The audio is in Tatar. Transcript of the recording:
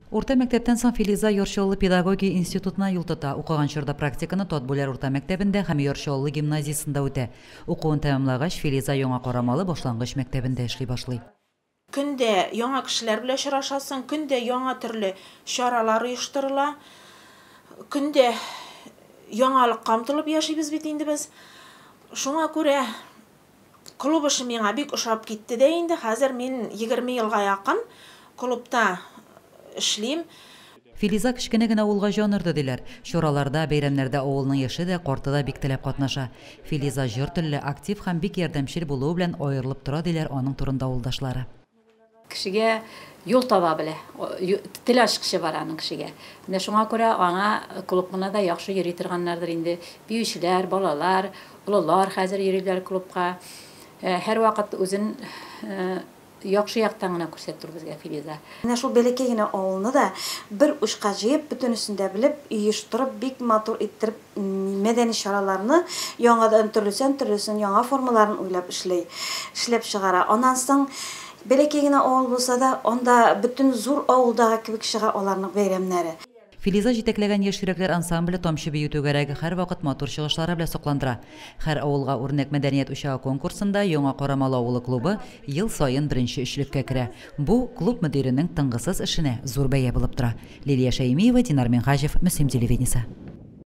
Урта мәктәптән соң Филиза Яр Чаллы педагогия институтына юл тота. Укыган чорда практиканы Татбүләр урта мәктәбендә һәм Яр Чаллы гимназиясендә үтә. Укуын тәмамлагач, Филиза Яңа Карамалы башлангыч мәктәбендә эшли башлый. Көн дә яңа кешеләр белән очрашасың, көн дә яңа төрле чаралар оештырыла. Көн дә яңалыкка омтылып яшибез бит инде без. Шуңа күрә клуб эше миңа бик ошап китте дә инде. Хәзер мин 20 елга якын клубта эшлим. Филиза кечкенә генә авылга җан өрде, диләр. Чараларда, бәйрәмнәрдә авылның яше дә, карты да бик теләп катнаша. Филиза җор телле, актив һәм бик ярдәмчел булуы белән аерылып тора, диләр аның турында авылдашлары. Кешегә юл таба белә. Тел ачкычы бар аның кешегә. Менә шуңа күрә аңа клубына да яхшы йөри торганнардыр инде. Биючеләр, балалар, олылар хәзер йөриләр клубка. Һәрвакыт үзен яхшы яктан гына күрсәтте ул безгә Филиза. Менә шул бәләкәй генә авылны да бер учка җыеп, бөтенесен дә белеп, оештырып, бик матур иттереп мәдәни чараларны яңадан төрлесен, төрлесен, яңа формаларын уйлап эшли, эшләп чыгара. Аннан соң бәләкәй генә авыл булса да, анда бөтен зур авылдагы кебек чыга аларның бәйрәмнәре. Филиза җитәкләгән Яшь йөрәкләр ансамбле Тамчы бию түгәрәге һәрвакыт матур чыгышлары белән сокландыра. Һәр авылга үрнәк мәдәният учагы конкурсында Яңа Карамалы авылы клубы ел саен беренче өчлеккә керә. Бу, клуб мөдиренең тынгысыз эшенә зур бәя булып тора. Лилия Шәймиева, Динар Минһаҗев, Мөслим телевидениесе.